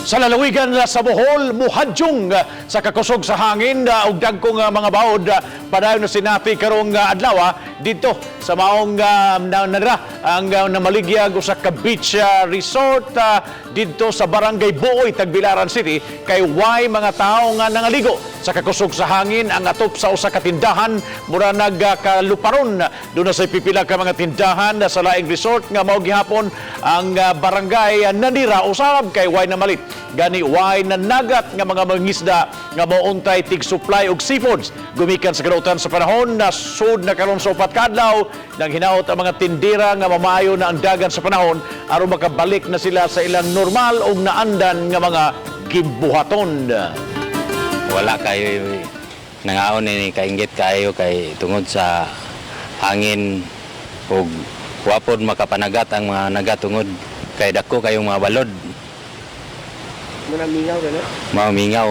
Sa lalawigan sa Bohol, muhadyong sa kakusog sa hangin ug dagkong mga baod padayon na sinati karong adlaw didto sa maong na, ang namaligyag usa ka beach resort didto sa Barangay Buoy, Tagbilaran City, kay way mga tawo nga nangaligo. Sa kakusog sa hangin, ang atop sa usa ka tindahan mura nagkaluparon. Duna sa pipila ka mga tindahan sa laing resort nga mao gihapon ang barangay nanira usab kay way namalit. Gani way nanagat nga mga mangisda nga mauntay tig-supply og seafoods gumikan sa kadautan sa panahon na sud na karon sa 4 ka adlaw. Nang hinaot ang mga tindera nga mamaayo na ang dagan sa panahon aron makabalik na sila sa ilang normal og naandan nga mga gibuhaton. Wala kayo nangaon ni, kainggit kayo kay tungod sa hangin ug wa pod makapanagat ang mga nagat tungod kay dako kayong mga balod. Muna mingaw gano'n. Mga mingaw.